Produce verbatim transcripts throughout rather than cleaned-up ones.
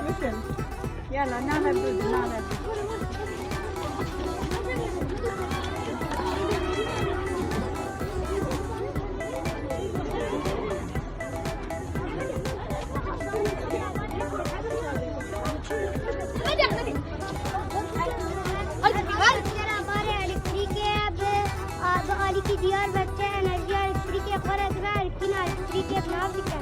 Bitin. Yala, nave bidu, nave bidu. Barê elektrîkê bi, a, bi alîkî Diyarbekir enerjiya elektrîkê xwe re dibe, elektrîna elektrîkê bi nav dike.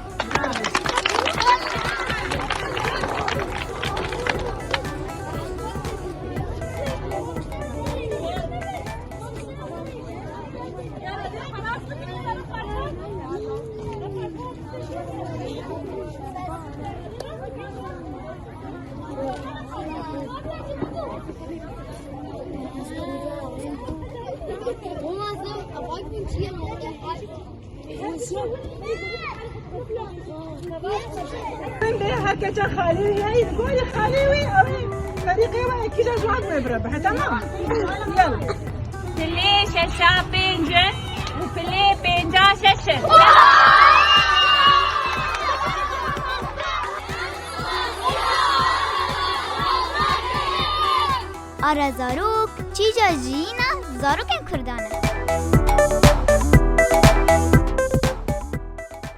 Bê her keçe xalê wî heyî, goyê xalê wî, ew ê ferîqê we ekî de ji wan me bire bihe, tamam? Yalla. Pilê şeşa pênc in û pilê pênca şeş in. Ara zarok, çîja jiyîna zarokên Kurdan e.